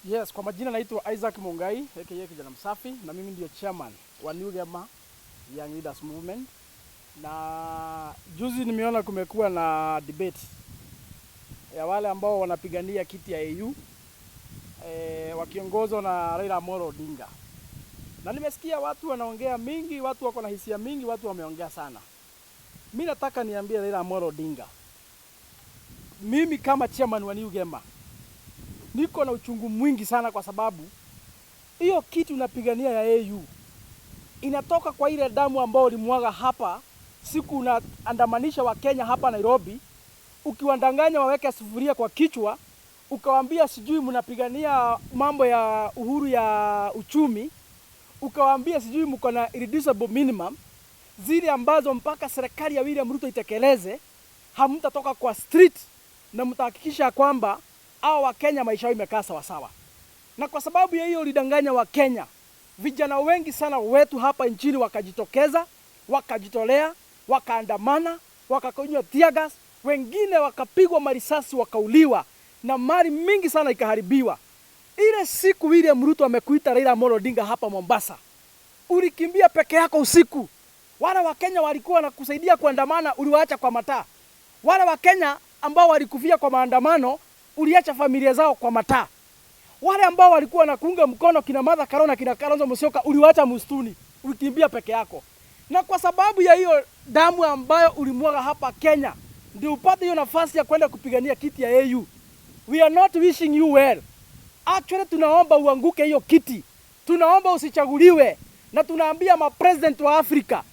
Yes, kwa majina naitwa Isaac Mungai aka Kijana Msafi, na mimi ndio chairman wa New Gema Young Leaders Movement. Na juzi nimeona kumekuwa na debate ya wale ambao wanapigania kiti ya AU, wakiongozwa na Raila Amolo Odinga, na nimesikia watu wanaongea mingi, watu wako na hisia mingi, watu wameongea sana. Mi nataka niambie Raila Amolo Odinga, mimi kama chairman wa New Gema niko na uchungu mwingi sana, kwa sababu hiyo kitu unapigania ya AU inatoka kwa ile damu ambayo ulimwaga hapa siku unaandamanisha Wakenya hapa Nairobi, ukiwadanganya waweke sufuria kwa kichwa, ukawaambia sijui mnapigania mambo ya uhuru ya uchumi, ukawaambia sijui mko na irreducible minimum zile ambazo mpaka serikali ya William Ruto itekeleze, hamtatoka kwa street na mtahakikisha kwamba hao Wakenya maisha yao imekaa sawasawa. Na kwa sababu ya hiyo ulidanganya Wakenya, vijana wengi sana wetu hapa nchini wakajitokeza, wakajitolea, wakaandamana, wakakunywa tear gas, wengine wakapigwa marisasi wakauliwa, na mali mingi sana ikaharibiwa. Ile siku William Ruto amekuita Raila Amolo Odinga hapa Mombasa, ulikimbia peke yako usiku. Wale Wakenya walikuwa wanakusaidia kuandamana, uliwaacha kwa mataa. Wale Wakenya ambao walikufia kwa maandamano, uliacha familia zao kwa mataa. Wale ambao walikuwa wanakuunga mkono kina Martha Karua na kina Kalonzo Musyoka uliwaacha msituni, ulikimbia peke yako. Na kwa sababu ya hiyo damu ambayo ulimwaga hapa Kenya, ndio upate hiyo nafasi ya kwenda kupigania kiti ya AU. We are not wishing you well. Actually tunaomba uanguke hiyo kiti, tunaomba usichaguliwe, na tunaambia mapresident wa Afrika,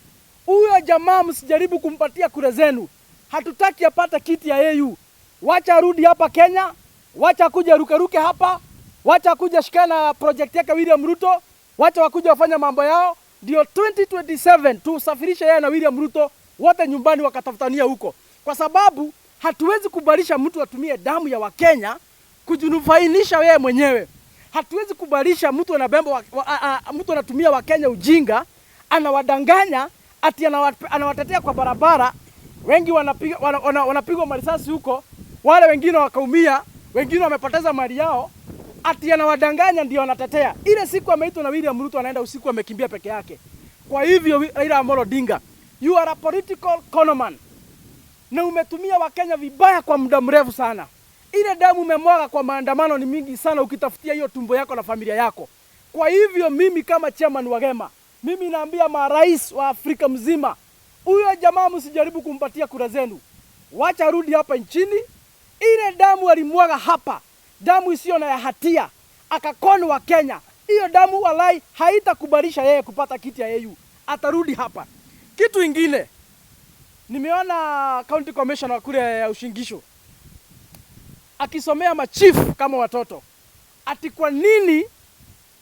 huyo jamaa msijaribu kumpatia kura zenu. Hatutaki apate kiti ya AU. Wacha arudi hapa Kenya, wacha kuja rukaruke hapa, wacha kuja shikana project yake William Ruto, wacha wakuja wafanya mambo yao, ndio 2027 tusafirishe yeye na William Ruto wote nyumbani wakatafutania huko, kwa sababu hatuwezi kubalisha mtu atumie damu ya Wakenya kujinufaisha yeye mwenyewe. Hatuwezi kubalisha mtu anabemba mtu anatumia Wakenya ujinga, anawadanganya ati anawatetea kwa barabara, wengi wanapiga wanapigwa marisasi huko, wale wengine wakaumia, wengine wamepoteza mali yao, ati anawadanganya ndio anatetea. Ile siku ameitwa na William Ruto anaenda usiku amekimbia peke yake. Kwa hivyo Raila Amolo Odinga, you are a political conman na umetumia Wakenya vibaya kwa muda mrefu sana. Ile damu umemwaga kwa maandamano ni mingi sana, ukitafutia hiyo tumbo yako na familia yako. Kwa hivyo mimi kama chairman wa Gema, mimi naambia marais wa Afrika mzima, huyo jamaa msijaribu kumpatia kura zenu, wacha arudi hapa nchini. Ile damu alimwaga hapa, damu isiyo na ya hatia, akakoni wa Kenya, hiyo damu walai haitakubalisha yeye kupata kiti ya AU, atarudi hapa. Kitu ingine nimeona county commissioner kule ya Uasin Gishu akisomea machifu kama watoto, ati kwa nini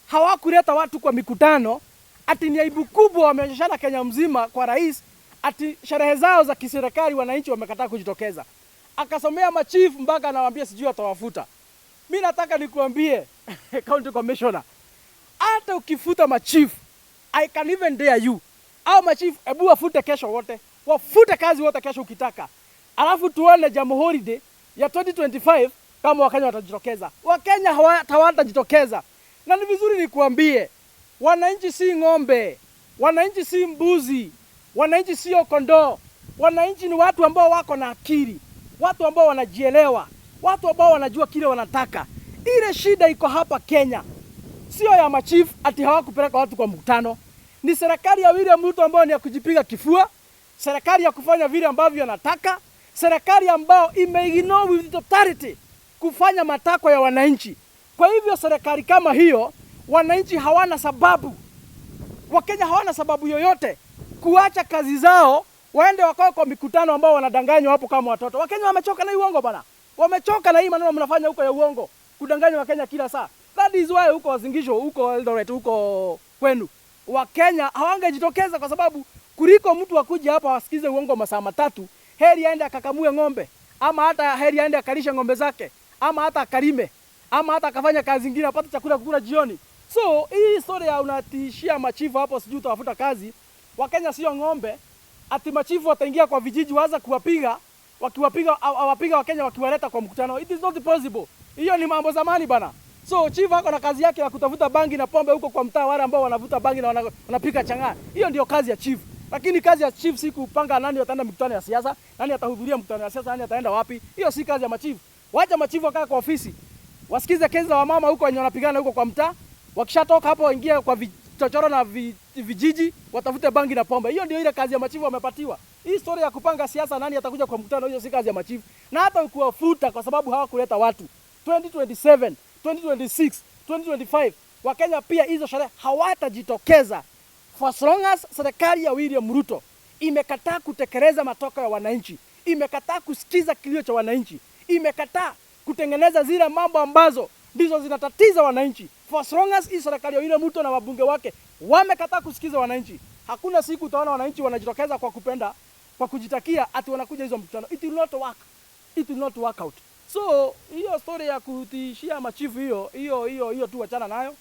hawakuleta watu kwa mikutano, ati ni aibu kubwa wameonyeshana Kenya mzima kwa rais, ati sherehe zao za kiserikali wananchi wamekataa kujitokeza. Akasomea machifu mpaka anawaambia sijui atawafuta. Mi nataka nikuambie, county commissioner, hata ukifuta machifu, I can even dare you, au machifu hebu wafute kesho wote, wafute kazi wote kesho ukitaka, alafu tuone Jamhuri Day ya 2025 kama Wakenya watajitokeza. Wakenya hawatajitokeza, na ni vizuri nikuambie, wananchi si ng'ombe, wananchi si mbuzi, wananchi sio kondoo. Wananchi ni watu ambao wako na akili, watu ambao wanajielewa, watu ambao wanajua kile wanataka. Ile shida iko hapa Kenya sio ya machifu ati hawakupeleka watu kwa mkutano. Ni serikali ya William Ruto ambayo ni ya kujipiga kifua, serikali ya kufanya vile ambavyo anataka, serikali ambayo imeignore with totality kufanya matakwa ya wananchi. Kwa hivyo serikali kama hiyo, wananchi hawana sababu, Wakenya hawana sababu yoyote kuacha kazi zao waende wakae kwa mikutano ambao wanadanganywa hapo kama watoto. Wakenya wamechoka na hii uongo bana, wamechoka na hii maneno mnafanya huko ya uongo, kudanganya Wakenya kila saa. That is why huko Uasin Gishu, huko Eldoret, huko kwenu Wakenya hawangejitokeza kwa sababu kuliko mtu akuja hapa wasikize uongo masaa 3, heri aende akakamue ng'ombe, ama hata heri aende akalishe ng'ombe zake, ama hata akalime, ama hata akafanya kazi nyingine apate chakula kukula jioni. So hii story ya unatishia machifu hapo sijui utawafuta kazi, Wakenya sio ng'ombe ati machifu wataingia kwa vijiji waanza kuwapiga, wakiwapiga awapiga Wakenya wakiwaleta kwa mkutano. It is not possible. Hiyo ni mambo zamani bana. So chief ako na kazi yake ya kutafuta bangi na pombe huko kwa mtaa, wale ambao wanavuta bangi na wanapika chang'aa. Hiyo ndio kazi ya chief. Lakini kazi ya chief si kupanga nani wataenda mikutano ya siasa, nani atahudhuria mkutano ya siasa, nani ataenda wapi. Hiyo si kazi ya machifu. Wacha machifu wakae kwa ofisi, wasikize kesi za wamama huko wenye wanapigana huko kwa mtaa. Wakishatoka hapo waingie kwa vichochoro na vijiji, watafute bangi na pombe. Hiyo ndio ile kazi ya machifu wamepatiwa. Hii story ya kupanga siasa, nani atakuja kwa mkutano, hiyo si kazi ya machifu. Na hata ukiwafuta kwa sababu hawakuleta watu 2027, 2026, 2025, Wakenya pia hizo sherehe hawatajitokeza for as long as serikali ya William Ruto imekataa kutekeleza matakwa ya wananchi, imekataa kusikiza kilio cha wananchi, imekataa kutengeneza zile mambo ambazo ndizo zinatatiza wananchi. For as long as hii serikali ya William Ruto na wabunge wake wamekataa kusikiza wananchi, hakuna siku utaona wananchi wanajitokeza kwa kupenda, kwa kujitakia ati wanakuja hizo mkutano. It will not work. It will not work out. So hiyo story ya kutishia machifu, hiyo hiyo hiyo hiyo tu wachana nayo.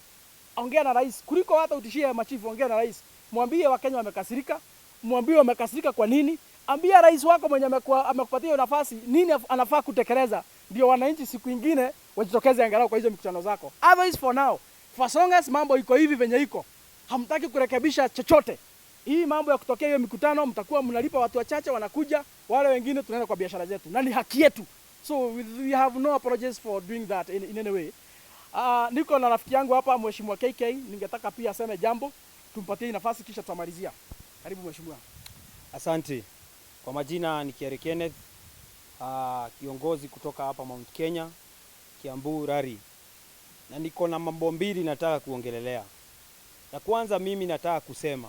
Ongea na rais kuliko hata utishie machifu. Ongea na rais, mwambie Wakenya wamekasirika, mwambie wamekasirika kwa nini. Ambia rais wako mwenye amekupatia hiyo nafasi nini anafaa kutekeleza, ndio wananchi siku ingine wajitokeze angalau kwa hizo mikutano zako. Otherwise for now, for as long as mambo iko hivi venye iko, hamtaki kurekebisha chochote. Hii mambo ya kutokea hiyo mikutano, mtakuwa mnalipa watu wachache wanakuja, wale wengine tunaenda kwa biashara zetu, na ni haki yetu. So we have no apologies for doing that in any way. Niko na rafiki yangu hapa, Mheshimiwa KK, ningetaka pia aseme jambo, tumpatie hii nafasi kisha tutamalizia. Karibu mheshimiwa. Asante. Kwa majina ni Kiere Kenneth, kiongozi kutoka hapa Mount Kenya, Kiambu Rari. Na niko na mambo mbili nataka kuongelelea. Ya kwanza, mimi nataka kusema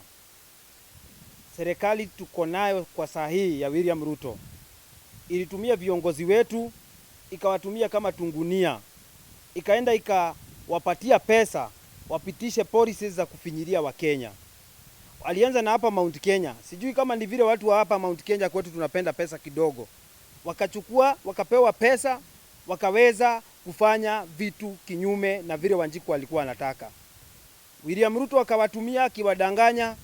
serikali tuko nayo kwa saa hii ya William Ruto ilitumia viongozi wetu, ikawatumia kama tungunia, ikaenda ikawapatia pesa wapitishe policies za kufinyilia Wakenya. Alianza na hapa Mount Kenya. Sijui kama ni vile watu wa hapa Mount Kenya kwetu tunapenda pesa kidogo. Wakachukua, wakapewa pesa, wakaweza kufanya vitu kinyume na vile Wanjiku alikuwa anataka. William Ruto akawatumia akiwadanganya,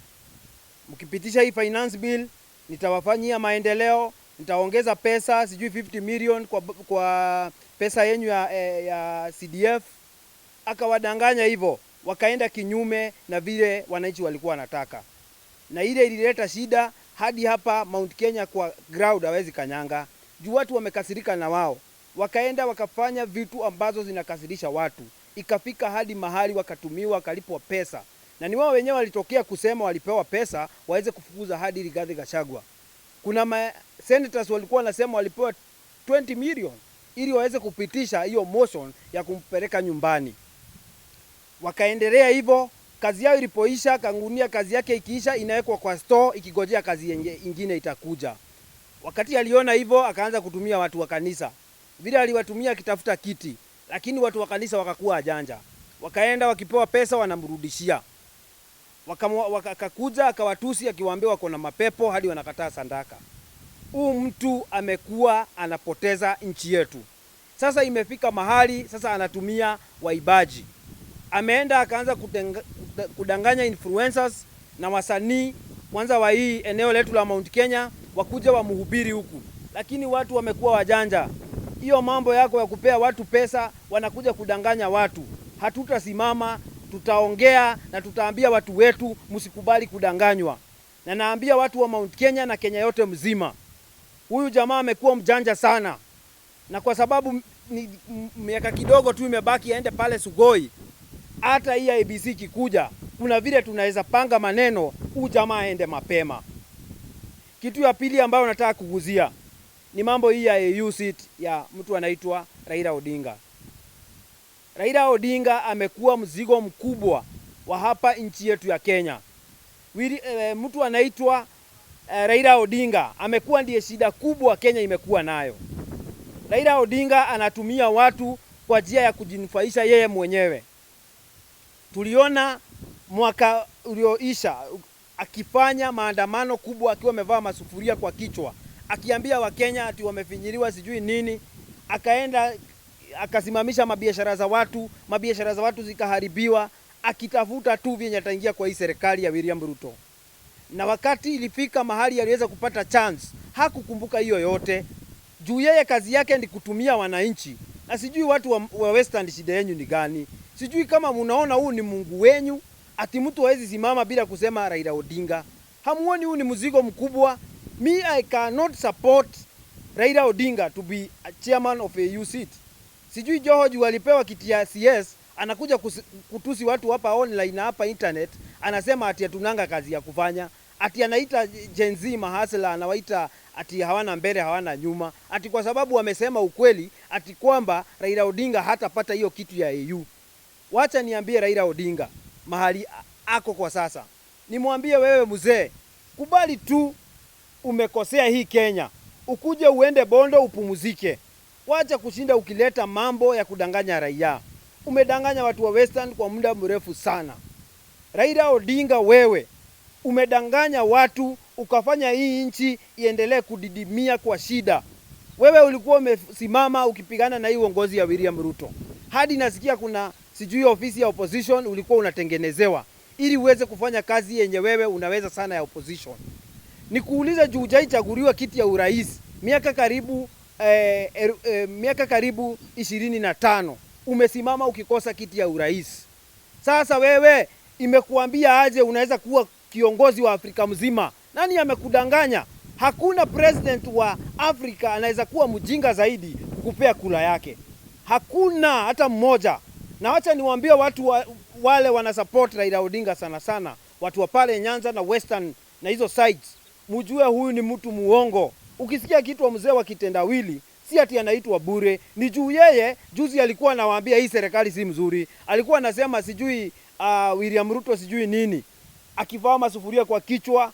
mkipitisha hii finance bill nitawafanyia maendeleo, nitaongeza pesa sijui 50 million kwa pesa yenyu ya CDF. Akawadanganya hivyo, wakaenda kinyume na vile wananchi walikuwa wanataka, na ile ilileta shida hadi hapa Mount Kenya kwa ground hawezi kanyanga juu watu wamekasirika na wao, wakaenda wakafanya vitu ambazo zinakasirisha watu, ikafika hadi mahali wakatumiwa, wakalipwa pesa, na ni wao wenyewe walitokea kusema walipewa pesa waweze kufukuza hadi Rigathi Gachagua. Kuna ma senators walikuwa wanasema walipewa 20 million ili waweze kupitisha hiyo motion ya kumpeleka nyumbani. Wakaendelea hivyo, kazi yao ilipoisha, kangunia kazi yake ikiisha, inawekwa kwa store ikigojea kazi ingine itakuja. Wakati aliona hivyo, akaanza kutumia watu wa kanisa, vile aliwatumia akitafuta kiti, lakini watu wa kanisa wakakuwa wajanja, wakaenda wakipewa pesa wanamrudishia. Akakuja akawatusi akiwaambia wako na mapepo hadi wanakataa sadaka. Huu mtu amekuwa anapoteza nchi yetu. Sasa imefika mahali sasa anatumia waibaji. Ameenda akaanza kudanganya influencers na wasanii kwanza wa hii eneo letu la Mount Kenya wakuja wamhubiri huku, lakini watu wamekuwa wajanja. Hiyo mambo yako ya kupea watu pesa, wanakuja kudanganya watu. Hatutasimama, tutaongea na tutaambia watu wetu msikubali kudanganywa. Na naambia watu wa Mount Kenya na Kenya yote mzima, huyu jamaa amekuwa mjanja sana, na kwa sababu ni miaka kidogo tu imebaki aende pale Sugoi, hata hii IEBC ikikuja, kuna vile tunaweza panga maneno, huyu jamaa aende mapema. Kitu ya pili ambayo nataka kuguzia ni mambo hii ya AU seat ya mtu anaitwa Raila Odinga. Raila Odinga amekuwa mzigo mkubwa wa hapa nchi yetu ya Kenya. Mtu anaitwa Raila Odinga amekuwa ndiye shida kubwa Kenya imekuwa nayo. Raila Odinga anatumia watu kwa njia ya kujinufaisha yeye mwenyewe. Tuliona mwaka ulioisha akifanya maandamano kubwa akiwa amevaa masufuria kwa kichwa, akiambia Wakenya ati wamefinyiliwa sijui nini. Akaenda akasimamisha mabiashara za watu, mabiashara za watu zikaharibiwa, akitafuta tu vyenye ataingia kwa hii serikali ya William Ruto. Na wakati ilifika mahali aliweza kupata chance, hakukumbuka hiyo yote. Juu yeye kazi yake ni kutumia wananchi. Na sijui watu wa Western shida yenu ni gani? Sijui kama munaona huu ni Mungu wenyu, ati mtu hawezi simama bila kusema Raila Odinga. Hamuoni huu ni mzigo mkubwa? Me, I cannot support Raila Odinga to be a chairman of AU seat. Sijui Joho juu alipewa kiti ya CS, anakuja kutusi watu hapa online na hapa internet, anasema ati hatunanga kazi ya kufanya, ati anaita Gen Z mahasla, anawaita ati hawana mbele hawana nyuma, ati kwa sababu wamesema ukweli, ati kwamba Raila Odinga hatapata hiyo kitu ya AU. Wacha niambie Raila Odinga mahali ako kwa sasa, nimwambie wewe mzee, kubali tu umekosea hii Kenya, ukuje uende Bondo upumzike. Wacha kushinda ukileta mambo ya kudanganya raia. Umedanganya watu wa Western kwa muda mrefu sana. Raila Odinga, wewe umedanganya watu ukafanya hii nchi iendelee kudidimia kwa shida. Wewe ulikuwa umesimama ukipigana na hii uongozi ya William Ruto, hadi nasikia kuna sijui ofisi ya opposition ulikuwa unatengenezewa ili uweze kufanya kazi yenye wewe unaweza sana ya opposition. Nikuulize, juu hujaichaguliwa kiti ya urais miaka karibu 25 umesimama ukikosa kiti ya urais. Sasa wewe imekuambia aje unaweza kuwa kiongozi wa Afrika mzima? Nani amekudanganya? Hakuna president wa Afrika anaweza kuwa mjinga zaidi kukupea kula yake, hakuna hata mmoja. Na wacha niwaambie watu wale wana support Raila Odinga sana sana, watu wa pale Nyanza na Western na hizo sides, mjue huyu ni mtu muongo. Ukisikia kitu wa mzee wa kitendawili, si ati anaitwa bure, ni juu yeye juzi alikuwa anawaambia hii serikali si mzuri, alikuwa anasema sijui William Ruto sijui nini, akivaa masufuria kwa kichwa.